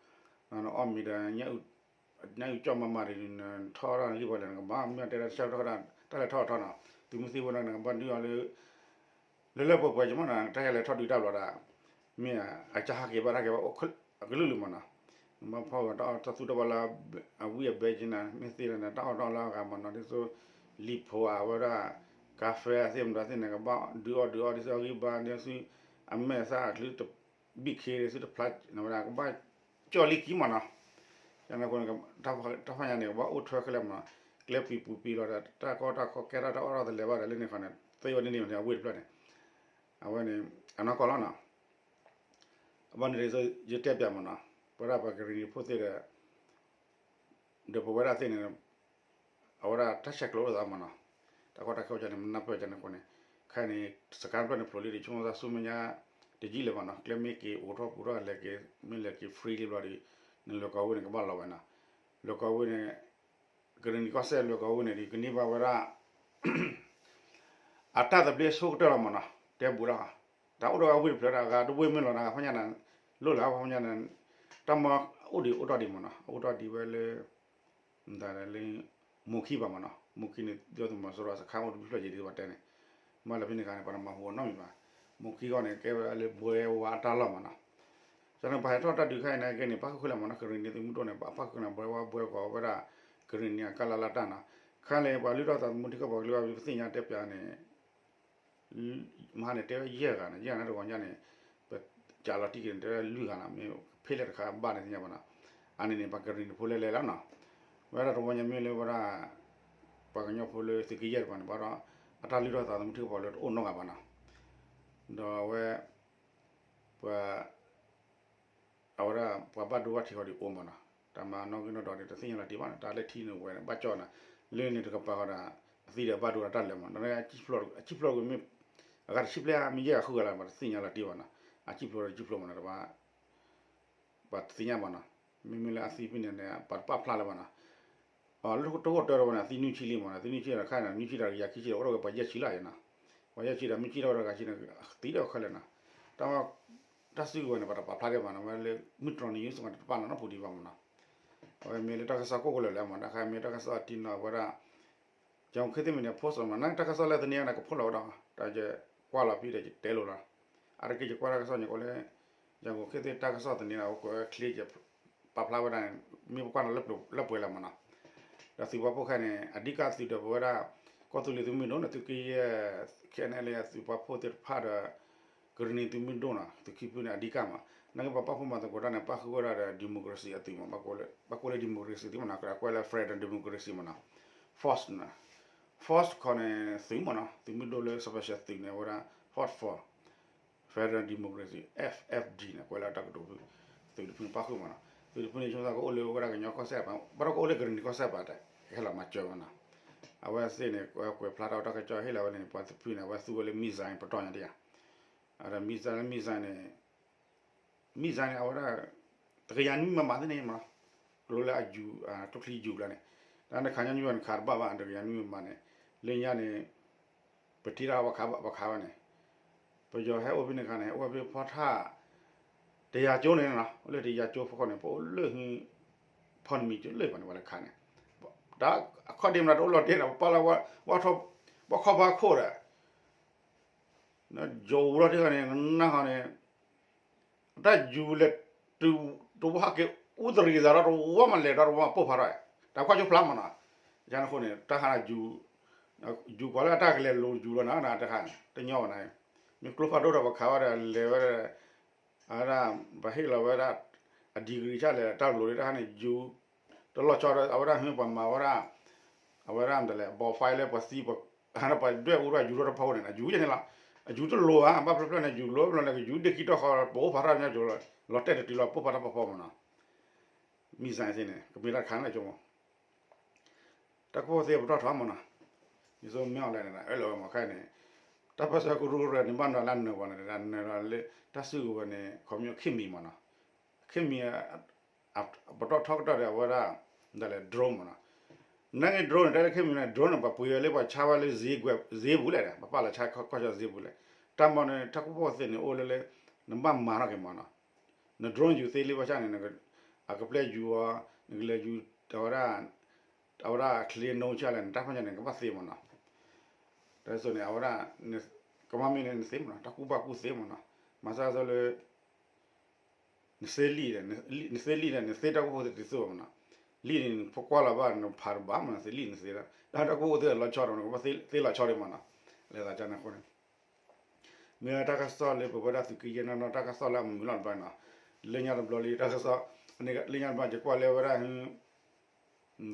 နအီၣ်မ့ၤဒီး ညၣ်အုၣ်ကၠီၣ်မးမးဒီး နထီၣ်ထီၣ်နဂံၢ်ဘါလဲၣ် နကဘၣ်မ့ၢ်တဲဒၣ်တၢ်ဆၢကတီၢ် တၢ်လဲၤထီၣ်ထီၣ်နီၤ, သုးမုၢ်သံၣ်ဘိန့ၣ် နကဘၣ်ဒုးအီၤလၢ လၢလၢပှဲၤပှဲၤကဲးမးနီၤ, တၢ်ယလဲၤထီၣ်ဒုးတၢ်ဘျီဒီး မ့ၢ်အကစၢ်ဟးက့ၤဘၣ်တၢ်က့ၤဘၣ်အိၣ်ကလုာ်လုာ်မးနီၤ, နဘၣ်ဖီၣ်က့ၤတၢ်အီၣ်တၢ်သူတၢ်ဘၣ်လၢ အဝံၣ်အဘဲက့ၤန့ၣ် မ့ၢ်သ့ဒီးန့ၣ် တၢ်အီၣ်တၢ်အီလၢအဂၤမးနီၤ, ဒ်သိး လံာ်ဖိဧါ အဝဲဒၣ် ကါဖဲအသ့ၣ်မတၤသ့ၣ်န့ၣ် ကဘၣ်ဒုးအီၣ်ဒုးအီဒ်သိးအဂံၢ်ဘါဒ်သိး အမဲာ်သၣ်အချုးတဘံၣ်ခ့ဒ်သိးတဖျါဝဲဒၣ် ကဘၣ်ကၠီၣ်လံခံမးနီၤ, ကန့ၣ်အဃိန့ၣ် တၢ်ဖၣ်ညါန့ၣ် ကဘၣ်အိၣ်ထွဲခဲလၢာ်မးနီၤ, ကျဲပံၤပူၤပံၤလီၤဒီး တၢ်ကီတၢ်ခဲကဲထီၣ်တၢ်အီၣ်တၢ်တလဲၤဘၣ်ဒီးလၢန့ၣ်ခီန့ၣ် သ့ဝဲန့ၣ်န့ၣ် အဝ့ၢ်တဖျၢၣ်န့ၣ် အဝဲန့ၣ် အနီၢ်ကီၢ်လီၤနီၤ, အဘၣ်န့ၣ်ဒ်သိးယတဲပၠးမးနီၤ, ပဝဲဒၣ်ပှၤကရံၣ်နံၤဖိသ့ၣ်ဒီး ဒီးပဝဲဒၣ်သ့ၣ်န့ၣ် အဝဲဒၣ်တၢ်ဆဲးကျိးလိာ်သးမးနီၤ, တၢ်ကီတၢ်ခဲအိၣ်ကန့ၣ် မနၢ်ပၢၢ်ကန့ၣ်အဃိန့ၣ်, ခဲအံၤန့ၣ် စကါတဖျၢၣ်န့ၣ် ဖျိးလံဒီး ဆိကမိၣ်သးဆူမဲာ်ညါ တယံာ်လၢၤဘၣ်နီၤ, ကျဲမ့ၢ်က့ၤအိးထီၣ်ပူၤထီၣ်လဲၤက့ၤ မ့ၢ်လဲၤက့ၤ free လံဘျီဒီး နလွဲၢ်ကီၢ်ဝ့ၢ်န့ၣ် ကဘၣ်လီၤဝဲနီၤ, လွဲၢ်ကီၢ်ဝ့ၢ်န့ၣ် ကရံၣ်နံၤကီၢ်စဲၣ်လွဲၢ်ကီၢ်ဝ့ၢ်န့ၣ်ဒီး ကန့ၢ်ဘၣ်ဝဲဒၣ် အတၢ်သဘျ့ဆိကတၢၢ်လီၤမးနီၤ, တဲဘူးလီၤ, တၢ်အိၣ်ဒီးအဝ့ၢ်တဖျၢၣ်ဒီး အဂၤတဝ့ၢ်မ့ၢ်လီၤဒီး အဂၤဖီၣ်ညါန့ၣ် လိၣ်လၢအဖီၣ်ညါန့ၣ် တၢ်မၤအိၣ်ဒံးအိၣ်ထီၣ်ဒံးမးနီၤ, အိၣ်ထီၣ်ဒံးဝဲလၢ မတၤလဲၣ်လၢ မိၢ်ခံဘၣ်မးနီၤ, မိၢ်ခံန့ၣ် ဒုၣ်ဒါသုးမီၤစိရိၤအစခါအိၣ်တဘျုးဖျၢၣ်ယံၤဒ်သိးပှၤတဲန့ၣ်, မ့ၢ်လၢဖဲန့ၣ်အခါန့ၣ် ပှၤတမၤဟူးအနီတမံၤဘၣ်, မိၢ်ခံဂီၢ်န့ၣ် ကဲဝဲဒၣ်လၢဘှဲဝါအတၢ်လီၢ်မးနီၤ, ကန့ၣ် ပှၤဟဲထီၣ်တၢ်ဒုးခါအံၤနာ်က့န့ၣ် ပၣ်ဃုာ်ဃုာ်လၢမးနီၤ, ကရံၣ်နံၤသုးမုၢ်ဒိၣ်န့ၣ် ပှၤပၣ်ဃုာ်န့ၣ် ဘှဲဝါဘှဲကီးဝဲဒၣ် ကရံၣ်နံၤအကါလၢ်လၢ်တၢ်နီၤ, ခါလၢပှၤလုၢ်ထီၣ်သးသမူထံကီၢ်ပှၤကလုာ်ဘၣ် ပသ့ၣ်ညါတဲပၠးန့ၣ် မဟါန့ၣ် တဲဝဲယဲၢ်ဂၤန့ၣ် ယဲၢ်ဂၤန့ၣ်တဂီၤညါန့ၣ် ပကးလီၤတံၢ်က့ၤန့ၣ် တဲဝဲလွံၢ်ဂၤလီၤ, မ့ၢ် ဖဲလဲၣ်တခါဘၣ်န့ၣ်သ့ၣ်ညါဘၣ်နီၤ. အန့ၣ်န့ၣ် ပှၤကရံၣ်နံၤဖိလဲၤလဲၤလီၤနီၤ. ဝဲဒၣ်တဝီညါမ့ၢ်လၢဝဲဒၣ် ပှၤကညီဖိလၢသုးက့ယဲၢ်တပၤန့ၣ် ဘၣ်ဒီး အတၢ်လုၢ်ထီၣ်သးသမူထံကပီၤလၢတအိၣ်နီတဂၤဘၣ်နီၤ. ဒီးအဝဲ ပှၤ အဝဲဒၣ်ပှၤဘၣ်ဒိဘၣ်ထံးဃီဒ်အိၣ်မးနီၤ. တၢ်မၤနီၣ်ဂံၢ်နီၣ်ဒွးဒ်တသ့ၣ်ညါလီၤတံၢ်ဘၣ်န့ၣ် တၢ်လဲၤထံၣ်န့ၣ်ဝဲဘၣ်ကၠီနီၤ. လၢန့ၣ်တကပၤဃီဒီး အသံဒီးဘၣ်ဒိဒီးတၢ်လဲၤမး ဒီးအစံၣ်ဖျိးကွံာ်မ့ၢ် အဂၤတဆံဘျဲၣ်မ့ၢ်ယဲၢ်ဂၤဃုဂၤလီၤ တသ့ၣ်ညါလီၤတံၢ်ဘၣ်နီၤ. အစံၣ်ဖျိးဒီးစံၣ်ဖျိးမးနီၤ တဘၣ် ပှၤတသ့ၣ်ညါဘၣ်နီၤ. မ့မ့ၢ်လၢအသံဖဲန့ၣ်န့ၣ် ပှၤတပာ်ဖျါလၢၤဘၣ်နီၤ. အလၢတအိၣ်တၢ်ဒီးဘၣ်န့ၣ် အသံနွံဆံလံမးနီၤ. သံနွံဆံဒီးခါန့ၣ် နွံဆံဒီးကယၤခံဆံဒီး အိၣ်ဒီးပှၤယဲၢ်ဆံလီၤနီၤ. ပှၤယဲၢ်ဆံဒီး မ့ၢ်ဆံဒီးအိၣ်ဒီးဂၤဆံန့ၣ် သံဒီးခဲလၢာ်နီၤ. တၢ် တၢ်စုကဝဲၤန့ၣ် ပှၤတပာ်ဖျါဒံးဘၣ်နီၤ. ဝဲလၢ မုၢ်တြီၢ်နံၤ ယုၢ်စ့ၢ်ကီးတပာ်လီၤနီတပူၤဒံးဘၣ်မးနီၤ. အဝဲမ့ၢ်လၢတၢ်ကစီၣ်ကိၢ်ကိၢ်လၢာ်လၢာ်မး တခါမ့ၢ်တၢ်ကစီၣ်အတံၤနီၤ အဝဲဒၣ် ယၤကိၣ်ခ့သ့ၣ်မ့ၢ်န့ၣ် post လီၤမး နတၢ်ကစီၣ်လၢသန့အံၤန့ၣ် ကဖိးလီၤဝဲဒီး တၢ်ယကွၢ်လီၤဖဲဒီးယတဲလိာ်လီၤ. အါတက့ၢ်ယကွၢ်တၢ်ကစီၣ်န့ၣ် ကအိၣ်လၢ ယၤကိၣ်ခ့သ့ၣ်တၢ်ကစီၣ်သန့ဒီး အဝဲကွဲးဝဲချ့ ပာ်ဖျါဝဲဒၣ်န့ၣ် မ့ၢ်ပကွၢ်လီၤလၢပှဲၤလၢပှဲၤလီၤမးနီၤ. ဒီးသုးပာ်ဖှိၣ်ခဲအံၤန့ၣ် အဓိကသုးဒီးပဝဲဒၣ် ကီၢ်သူလ့ၤသုးမုၢ်ဒိၣ်န့ၣ် သုးက့ယဲၢ် ခဲအံၤန့ၣ်လၢသုးပာ်ဖှိၣ်သ့ၣ်တဖၣ်ဒီး ကရံၣ်နံၤသုးမုၢ်ဒိၣ်နီၤ သုးခံဖုန့ၣ် အဓိကမး နာ်က့ပှၤပာ်ဖှိၣ်မၤသကိးတၢ်န့ၣ် ပၣ်ဃုာ်ဝဲဒၣ်ဒီး democracy အသုးမး ဘၣ်ကွဲးလၢ democracy သုးမးနီၤ ကွဲးလၢ federal democracy မးနီၤ. force နီၤ force ခီန့ၣ် သုးမးနီၤ သုးမုၢ်ဒိၣ်လၢ special သုးန့ၣ် အဝဲဒၣ် force for federal democracy FFD န့ၣ် ကွဲးလၢတၢ်ကတိၤဖု သုးတဖုန့ၣ်ပၣ်ဃုာ်မးနီၤ သုးတဖုန့ၣ် ဆိသးကအိၣ်လၢဝဲဒၣ်ကညီကီၢ်စဲၣ် ဘၣ်ဒီးကအိၣ်လၢကရံၣ်နံၤကီၢ်စဲၣ်ဘၣ် ဟဲလီၤမၤစၢၤမးနီၤ. အဝဲသ့ၣ်န့ၣ် ကွဲးဖျါထီၣ်တၢ်ကစီၣ်ဟ့ၣ်လီၤဝဲန့ၣ် ပှၤသုးဖုန့ၣ် အဝဲသူဝဲလၢ missile ပတီၢ်ညါတယၤ အဝဲဒၣ် missile လၢ missile န့ၣ် missile န့ၣ် အဝဲဒၣ် တကယၤနွံမမသ့ၣ်န့ၣ်မးနီၤ ကျိလၢအယူၤ ကျိချံယူၤကျါန့ၣ် တၢ်န့ၣ်ခးညါနွံဘၣ်န့ၣ် ခးတဘၣ်ဘၣ် တကယၤနွံမမန့ၣ် လၢညါန့ၣ် ပထံၣ်တၢ်ပခးဘၣ်ပခးဝဲန့ၣ် ပယီၤဟဲအိၣ်ဖဲန့ၣ်ခါန့ၣ် အိၣ်ဝဲဖဲဖီထၣ် တယၤကၠိန့ၣ်နီၤ အိၣ်လၢတယၤကၠိဖီခိၣ်န့ၣ် ပအိၣ်လၢဟံး ဖီနမံၤကၠိလၢပှၤန့ၣ် ပှၤလဲၤခးန့ၣ် တၢ်အခီၣ်ဒ့မးတအိၣ်လီၤတ့ၢ်ဒီး ပပာ်လီၤဝဲထီၣ် ပှၤခီၣ်ပှၤခိၣ်ဒီး ယိၤလီၤတ့ၢ်ဃီန့ၣ် နၢ်ဟီန့ၣ် တၢ်ယူၤလဲၤ တဝၢ်ဟးက့ၤ အူသရံးသးဒီးတဝၢ်မးလဲၤဒီးတဝၢ်ပိၢ်ဖးထီၣ် တၢ်ကွၢ်ကၠိဖျါမးနီၤ ယၤန့ၣ်အဃိန့ၣ် တၢ်ဟးယူၤ ယူၤကွၢ်လၢအတၢ်ကလဲၤလိၤယူၤလီၤနၤ တၢ်တခါန့ၣ် တညီဘၣ်နၤ မ့ၢ်ကျိဖးဒိၣ်ဒီးပခးဝဲဒီးလဲၤဝဲဒီး အဝဲဒၣ် ပဟ့ၣ်လီၤဝဲဒၣ် အ degree ဆၣ်လဲၣ် တၢ်လိၤလၢတၢ်ဟးန့ၣ် ယူၤ တလီၤဆီဒီး အဝဲဒၣ်ဟ့ၣ်ပှၤမၤဝဲဒၣ် အဝဲဒၣ်မတၤလဲၣ် bonfire လၢပှၤသံ ပှၤဒွဲၣ်အူဒၣ်ယူၤထီၣ်တဖီခိၣ်န့ၣ် အယူၤယဲန့ၣ်လီၤ. အယူၤတလိၤဧါ ဘၣ်ဖျၢၣ်ဖျၢၣ်န့ၣ် ယူၤလိၤဖျၢၣ်န့ၣ် ကယူၤဒ့ခံတီၢ်ဃီ ပအိၣ်ဖးထီၣ်ညါကၠိလီၤ လီၤတဲာ်တတုၤလီၤ ပိၢ်ဖးထီၣ်ဖီဖီမးနီၤ missile သ့ၣ်န့ၣ် ကမ့ၢ်တၢ်တခါန့ၣ်ကၠိမး တၢ်ကီၢ်သ့ၣ်ပတီၢ်ထီမးနီၤ ဒ်သိးမ့ၢ်အီၤလဲၣ်န့ၣ် အၢၣ်လီၤဝဲမးခဲအံၤန့ၣ် တၢ်ပၢဆှၢကရူၢ်ကရၢန့ၣ် ဘၣ်နုၤလၢနၢၤပှၤန့ၣ် နၢၤလၢ တၢ်စုကဝဲၤန့ၣ် ခီပညီ ခေတ်မီ မးနီၤ ခေတ်မီ ပတီၢ်ထီကတီၢ်ဒီး အဝဲဒၣ် ဒ်လဲၣ် drone မးနီၤ နာ်က့ drone န့ၣ် တၢ်လၢ ခေတ်မီ န့ၣ် drone န့ၣ် ပှၤပှ့ၤဝဲလၢပှၤဆါဝဲလၢ ဈေးပူၤလဲၣ် ပပာ်လီၤဆါကီၢ်ဆၢဈေးပူၤလဲၣ် တၢ်မၤန့ၣ် တၢ်ကူၣ်ဘၣ်ကူၣ်သ့န့ၣ် အိၣ်လၢလၢ နဘၣ်မၤထီၣ်က့ၤမးနီၤ န drone ယူၤသ့လံဘၣ်ဆၣ်န့ၣ် အကပျဲယူၤအီၤ နကလဲၤယူၤ အဝဲဒၣ် အဝဲဒၣ် အချ့အနိဆၣ်လဲၣ် နတၢ်ဖၣ်ညါန့ၣ် ကဘၣ်သ့မးနီၤ တၢ်ဒ်သိးန့ၣ် အဝဲဒၣ် ကမၣ်မ့ၢ်န့ၣ် နသ့မးနီၤ တၢ်ကူၣ်ဘၣ်ကူၣ်သ့မးနီၤ မၤစၢ်သိးလၢ နသ့လံာ်ဒီး နသ့လံာ်ဒီး နသ့တၢ်ကူၣ်ဘၣ်ကူၣ်သ့တသ့ဘၣ်မးနီၤ လံာ်န့ၣ် နဖီကွၢ်လီၤဘၣ် နဖးတဘၣ်မး နသ့လံာ်နသ့ဒီး တၢ်ကူၣ်ဘၣ်ကူၣ်သ့လီၤဆီဒီး နကဘၣ်သ့လီၤဆီဒံးမးနီၤ လဲၤသးကန့ၣ်အဃိန့ၣ် မ့ၢ်တၢ်ကစီၣ်လၢပဝဲဒၣ်သုးက့ယဲၢ်နီၢ်နီၢ် တၢ်ကစီၣ်လၢအမုာ်လီၤတဘျီနီၤ လၢညါတဘျီလံ တၢ်ကစီၣ် လၢညါတဘျီ ယကွၢ်လၢဝဲဒၣ်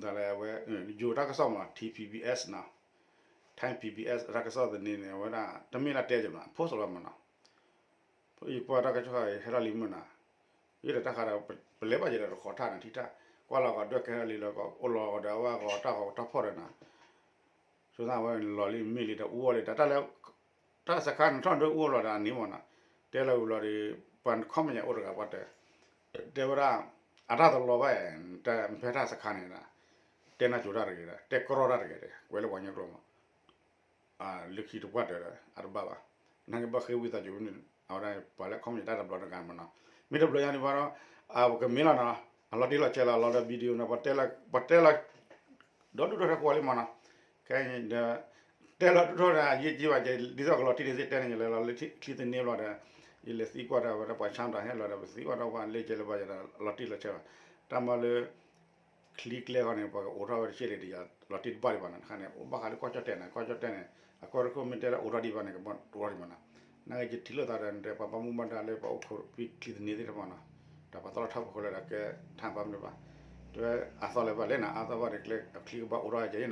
တၢ်လၢအဝဲ ယိၤတၢ်ကစီၣ်မး Thai PBS နီၤ Thai PBS တၢ်ကစီၣ်သန့န့ၣ် အဝဲဒၣ် တမ့ၢ်လၢတဲယမး post လီၤမးနီၤ ယကွၢ်တၢ်ကစီၣ်ဟဲထီၣ်လံမုၢ်နီၤ ယတၢ်ဃးဒီး ပလဲၤဘၣ်ယဲဒီးတခီထၣ်န့ၣ် ထံၣ်တၢ် ကွၢ်လီၤကီးဒွဲၣ်ကဲထီၣ်လံလီၤ အိၣ်လီၤဒီးအဝဲကီးတၢ်ဃီတၢ်ဖီၣ်ဒီးနီၤ ဆိသးဝဲလီၤလံမ့ၢ်လံဒီးအူအီၣ်လံ တၢ်လၢ တၢ်စခါန့ၣ်ထီၣ်ဒွဲၣ်အူအီၣ်လီၤဒီးအန့ၣ်မးနီၤ တဲလီၤဝံၤလီၤဒီး ပှၤခီပညီအိၣ်တဂၤပှၤတဲ တဲဝဲဒၣ် အတၢ်တလီၤဘၣ် တၢ်ဖဲတၢ်စခါန့ၣ်ဒီး တဲနၢ်ကၠိတၢ်တဂ့ၤဒီး တဲကြီတၢ်တဂ့ၤဒီး ကွဲးလၢပှၤကညီကျိာ်မး လၢခံတပှၢ်တၢၢ်ဒီး အတဘၣ်ဘၣ် နာ်က့ဘၣ်ဃ့ဝံသးစူၤန့ၣ် အဝဲဒၣ်ပှၤလၢခီပညီတၢ်တဘျီတဂၤမးနီၤ မ့ၢ်တဘျီညါန့ၣ်ဘၣ်ဒီး ပကမ့ၢ်လီၤနီၤ အလီၤတံၢ်လီၤဆဲးလီၤ အလီၤဒီး video န့ၣ် ပှၤတဲလီၤ ပှၤတဲလီၤ ဒီဒူၣ်ဒီထၢကိးဂၤလံမးနီၤ ခဲအံၤဒီး တဲလီၤဒူၣ်ထီၣ်ဒီး ယ့ၢ်ကံဘၣ်ကဲ ဒ်သိးကလီၤတံၢ်န့ၣ်သ့ၣ်တဲန့ၣ် ယလဲၤလီၤလၢချံသန့ဘျီဒီး ယလဲၤသံကွၢ်ဒီးဝဲဒၣ်ပှၤဆါတၢ်ဟဲလီၤဒီး ပသံကွၢ်ဒီးပှၤလၢကဲလၢၤဘၣ်ယၤဒီး လီၤတံၢ်လီၤဆဲးဘၣ် တၢ်မၤလၢ ချံကျဲဃီန့ၣ် ပှၤကအိးထီၣ်ဝဲတစဲးဒံးတယၤ လီၤတံၢ်တဘၣ်ဒံးဘၣ်နီၤ တခါန့ၣ် အိၣ်ဘၣ်ဃးလၢကီၢ်ကၠီၣ်တဲာ်န့ၣ် ကီၢ်ကၠီၣ်တဲာ်န့ၣ် အကီၢ်တခိၣ်မ့ၢ်တဲလၢအိးထီၣ်ဒံးဘၣ်န့ၣ် ကဘၣ်အိးထီၣ်ဒံးဘၣ်နီၤ နာ်က့ယထံၣ်လိာ်သးဒီး နတဲပှၤဘၣ်မူဘၣ်ဒါလၢပှၤအိၣ်ခိးဖဲချံသန့သ့ၣ်တဖၣ်နီၤ တၢ်ပာ်သီၣ်လီၤထီၣ်ပခိၣ်လၢဒၣ်ကဲထၣ်ဘၣ်မနုၤဘၣ်, တဲဝဲအသီလဲၤဘၣ်လဲၣ်နၤ အါသီဘၣ်န့ၣ် ကျဲအချံကဘၣ်အိးထီၣ်ကဲအံၤနၤ,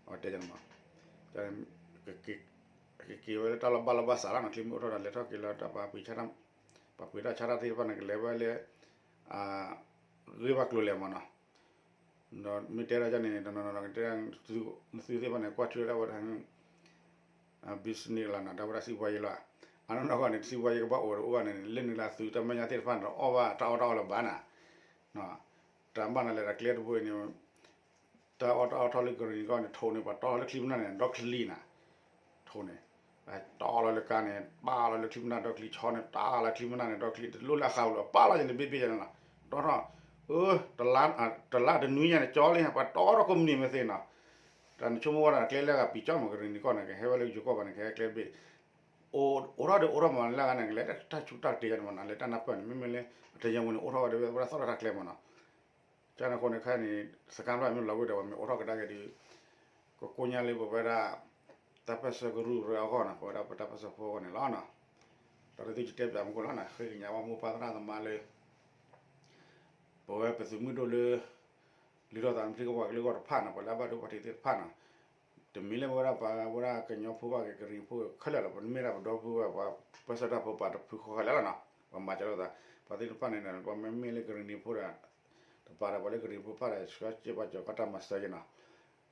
အဝဲတဲန့ၣ်မး, ကက့ၤဝဲလၢတၢ်လီၤဘၣ်လီၤဘၣ်စးလီၤနီၤ, ချံမ့ၢ်အိးထီၣ်ဒီးလဲၤထီၣ်က့ၤလၢတၢ်ပာ်ပှ့ၤဆၣ်တၢ်, ပာ်ပှ့ၤတၢ်ဆၣ်တၢ်သ့ၣ်တဖၣ်န့ၣ် ကလဲၤဝဲလၢ ဂ့ၢ်ဘၣ်ကျိၤလဲၤမးနီၤ, ဒီးမ့ၢ်တဲဒၣ်န့ၣ် တနီၤနီၤကတဲ နသုသ့ၣ်တဖၣ်န့ၣ် ကွၢ်ထွဲဒၣ်ဝဲဒၣ် business လီၤနီၤ, တၢ်ဝဲဒၣ်စံးဘှါယံၤလီၤ, အနီၢ်နီၢ်ဂီၢ်န့ၣ် စံးဘှါယံၤကဘၣ်အိၣ်ဒီးအိၣ်ဂၤန့ၣ် လၢနုာ်လၢသုတၢ်မဲာ်ညါသ့ၣ်တဖၣ်န့ၣ် အီၣ်ဘၣ်တၢ်အီၣ်တၢ်အီလၢၤဘၣ်နၤ, တၢ်ဘၣ်နၤလဲၤတၢ်ကျဲတဘိအံၤန့ၣ် တၢ်အီၣ်တၢ်အီထီၣ်လၢကရံၣ်နံၤကီၢ်န့ၣ် ထိးန့ၣ် ပှၤတီလီၤလၢချံပနၢ်န့ၣ် ဒီချံနၤ, ထိးန့ၣ် တီလီၤလၢကါန့ၣ် ပာ်လီၤလၢချံပနၢ်ဒီချံ ဆီန့ၣ် တၢ်လၢချံပနၢ်န့ၣ် ဒီချံ တလိၣ်လၢအဃးဝံၤလီၤ ပာ်လီၤယၤန့ၣ် ဘ့ၣ်ဘ့ၣ်ယၤန့ၣ်လီၤ, တီထီၣ် အၢ တလါတနွံညါန့ၣ် ကၠီလံ ပှၤတီထီၣ်ကိးမုၢ်နံၤမ့ၢ်သ့နီၤ, တၢ်နဆိကမိၣ်ဝဲဒၣ်ကျဲလၢအဂၤပံၤကၠီမ့ၢ်ကရံၣ်နံၤကီၢ်န့ၣ် ကဟဲဝဲလၢယိၤကီၢ်ဘၣ်န့ၣ် ကဟဲကျဲတဘ့ၣ် အိးထီၣ်ဒီးအိးထီၣ်မးလၢအဂၤန့ၣ် ကလဲၤတၢ်ဆူးတၢ်တ့ၢ်ယၤန့ၣ်မးနီၤ, လဲၤတၢ်နၢ်ပၢၢ်န့ၣ် မ့မ့ၢ်လၢ အတယံာ်မုၢ်န့ၣ် အိးထီၣ်ဝဲဒီးဝဲဒၣ်သီၣ်လီၤတၢ်ကျဲမးနီၤ, ကန့ၣ်အဃိန့ၣ်ခဲအံၤန့ၣ် စခါဖျၢၣ်မ့ၢ်လီၤဝဲဒီး ပှၤမ့ၢ်အိးထီၣ်ကဒါက့ၤဒီး ကကိညါလၢပဝဲဒၣ် တၢ်ပၢၢ်ဆၢကရူၢ်ကရၢအဂီၢ်နီၤ, ပဝဲဒၣ်ပတၢ်ပၢၢ်ဆၢဖိအဂီၢ်န့ၣ်လီၤနီၤ, ဒီးတၢ်သုကတဲပၠးမူခိၣ်လီၤနီၤ, ဃ့ကညးဝဲမိၢ်ပၢ်သရၣ်သမါလၢ ပဝဲပသုးမုၢ်ဒိၣ်လၢ လုၢ်ထီၣ်သးမုၢ်ထံကဝီၤကလုာ်ဂီၢ်တဖၣ်နီၤ, ပှၤလၢအဘၣ်ဒိဘၣ်ထံးသ့ၣ်တဖၣ်နီၤ, တမ့ၢ်လၢပဝဲဒၣ်ပှၤဝဲဒၣ်ကညီဖိဘၣ်က့ၤ ကရံၣ်ဖိခဲလၢာ်လီၤ, ပမ့ၢ်ဒၣ်ပဒီပုၢ်ဝဲၢ် ပှၤပၢၢ်ဆၢတၢ်ဖိပာ်တဖုဃီခဲလၢာ်လီၤနီၤ, ပှၤမၤစၢၤလိာ်သး, ပှၤသ့ၣ်တဖၣ်န့ၣ် ပှၤမ့မ့ၢ်လၢကရံၣ်နံၤဖိဒီး တပာ်ဒီးပှၤလၢကရံၣ်ဖိတဖၣ်ဒီး ဆှၢစ့ၢ်ပှၤကၠီၤကီၢ်တၢ်မၤစၢၤက့ၤနီၤ,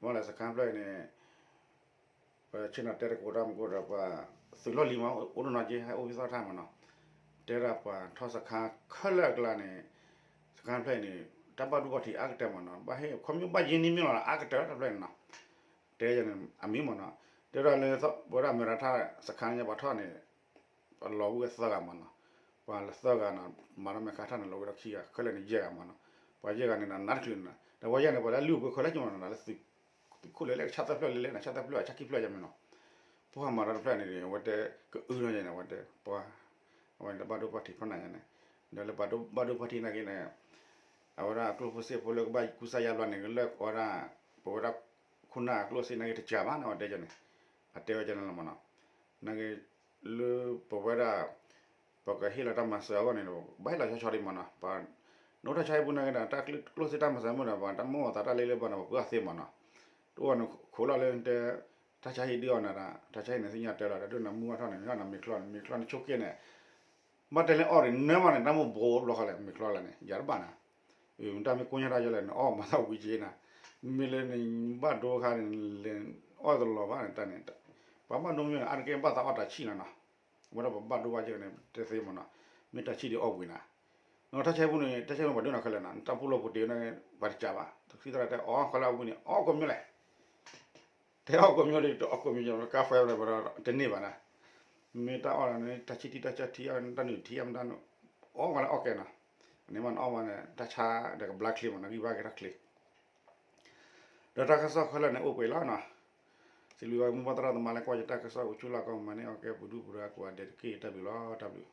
မ့ၢ်လၢစခါဖျၢၣ်အံၤန့ၣ် ပဆ့ၣ်နီၤတဲတကိးတၢ်မူခိၣ်ဒီး ပှၤသုးလီၢ်လံၤမး အိၣ်တနီၤက့ ဟဲအိၣ်ဖဲသီတၢ်မးနီၤ, တဲဒၣ်ပှၤထီၣ်စခါခဲလၢာ်အကျါန့ၣ် စခါဖျၢၣ်အံၤန့ၣ် တၢ်ဘၣ်ဒိဘၣ်ထံးအါကတၢၢ်မးနီၤ, ဘၣ်ဟ့ၣ်ခီဖျိဘၣ်ယ့ၢ်နံၣ်မ့ၢ်လီၤအါကတၢၢ်တၢ်ဖျၢၣ်န့ၣ်နီၤ, တဲန့ၣ် အမံၤမးနီၤ, တဲဒၣ်လၢ ပဝဲဒၣ်အမဲရထၣ်စခါန့ၣ် ပှၤထီၣ်န့ၣ် ပှၤလီၤဝံၤဝဲသၢဂၤမးနီၤ, ပှၤလၢသၢဂၤနီၤ မၤထီၣ်မဲာ်ခါထၣ်န့ၣ် လီၤဝံၤဒီးခံဂၤ ခဲလၢာ်န့ၣ်ယဲၢ်ဂၤမးနီၤ, ပှၤယဲၢ်ဂၤန့ၣ် နးတချုးန့ၣ် ဒီးပှၤယဲၢ်ဂၤန့ၣ် ပှၤလၢအလုၢ်အပှ့ၤခဲလၢာ်က့မးနီၤ လၢသုးခိၣ်လၢလဲၣ် ကဆၣ်သၢဖျၢၣ်လၢလဲၣ်န့ၣ် ဆၣ်သၢဖျၢၣ် ဆၣ်ခံဖျၢၣ်ယဲၢ်မးနီၤ, ပှၤမၤဒီးတဖျၢၣ်န့ၣ် အဝဲတဲကအုလီၤယဲၢ်န့ၣ် အဝဲတဲ ပှၤ အဝဲန့ၣ်တၢ်ဘၣ်ဒိဘၣ်ထံးဖီၣ်နၤယဲၢ်န့ၣ်, ဒီးလၢဘၣ်ဒိဘၣ်ဒိဘၣ်ထံးနာ်က့န့ၣ် အဝဲဒၣ်ကျိၣ်ဖိစ့ဖိလၢကဘၣ်ကူစါယါဘျီန့ၣ် ကလၢာ်ဝဲဒၣ် ပဝဲဒၣ်ခိၣ်နၢ်အကျိၣ်စ့နာ်က့တစှၤဘၣ်န့ၣ် အဝဲတဲယဲၢ်န့ၣ်, အတဲဝဲယဲၢ်န့ၣ်လီၤမးနီၤ, နာ်က့ လၢပဝဲဒၣ် ပကဟ့ၣ်လီၤတၢ်မၤစၢၤအဂီၢ်န့ၣ် ဘၣ်ဟ့ၣ်လီၤဆီဆီဒံးမးနီၤ, ပှၤ နအိၣ်တၢ်ဆါဟံၣ်ပူၤနာ်က့ဒီး တၢ်ကျိၣ်စ့တၢ်မၤစၢၤမ့ၢ်ဒီး ပှၤတၢ်မိၣ်အသးတၢ်လဲလၢဘၣ်န့ၣ် ပှၤပၢအီၤသ့မးနီၤ, တအိၣ်န့ၣ်ခိးလီၤလၢတဲ တၢ်ဆါဟံၣ်ဒုးအီၣ်နၤဒၣ် တၢ်ဆါဟံၣ်န့ၣ်သ့ၣ်ညါတဲလီၤ တၢ်ဒုးနၤမူအထီၣ်န့ၣ် နမ့ၢ်ချီန့ၣ် မ့ၢ်ချီန့ၣ်ဆိက့န့ၣ် ဘၣ်တဲလၢအီၣ်ဒံးနၢမးန့ၣ် တၢ်မိၣ်ဘိဘျီဃီလဲၣ် မ့ၢ်ချီလဲၣ်န့ၣ် ယၤတဘၣ်နၤ, တၢ်မ့ၢ်ကိညါတၢ်ယဲလဲၣ်န့ၣ် အီၣ်မၤသးဝံၤက့နၤ, မ့ၢ်လၢနဘၣ်ဒိခါန့ၣ် လဲၤအီၣ်တလီၤဘၣ်န့ၣ်တၢ်န့ၣ်, ပှၤဘၣ်ဒိမ့ၢ်န့ၣ် အါတက့ၢ်ဘၣ်သးအီၣ်တၢ်ဆံၣ်လီၤနီၤ, ဝဲဒၣ်ပဘၣ်ဒိဘၣ်ယဲၢ်န့ၣ် တဲသ့မးနီၤ, မ့ၢ်တၢ်ဆံၣ်ဒံးအီၣ်ဝံၤနၤ, နတၢ်ဆါဟံၣ်ပူၤန့ၣ် တၢ်ဆါဟံၣ်ပူၤပှၤဒိၣ်နၤခဲလၢာ်နီၤ, တၢ်ပူၤလီၤပူၤတ့ၢ်န့ၣ် ပှၤတစှၤဘၣ်, တၢ်ဆံၣ်တၢ်တဲအီၣ်ခဲလၢာ်အပူၤန့ၣ် အီၣ်ကိးမံၤလဲၣ် တဲအီၣ်ကိးမံၤဒီး တအီၣ်ကိးမံၤ ကါဖဲဝဲဒၣ်တန့ၢ်ဘၣ်နၤ, မ့ၢ်တၢ်အီၣ်လီၤန့ၣ် တၢ်ဆံၣ်ထံတၢ်ဆါထံ တၢ်နုာ်ထံ အမတၢ်နုာ် အီၣ်ဝဲလၢအီၣ်ကဲနီၤ, န့ၣ်မးနအီၣ်ဝဲန့ၣ် တၢ်ဆါဒီးကဘျါချ့မးနီၤ ဂံၢ်ဘါက့ၤတၢ်ချ့, ဒီးတၢ်ကစီၣ်ခဲလၢာ်န့ၣ်အိၣ်ပှဲၤလီၤနီၤ, စံးဘျုးဝဲမိၢ်ပၢ်သရၣ်သမါလၢကွၢ်ယတၢ်ကစီၣ်အိၣ်ဆူၣ်လီၤကီၢ်မၤန့ၢ်အီၣ်ကဲပူၤဒူပူၤဒီးကိးဂၤဒဲးတက့ၢ် တၢ်ဘျုးလီၤ တၢ်ဘျုး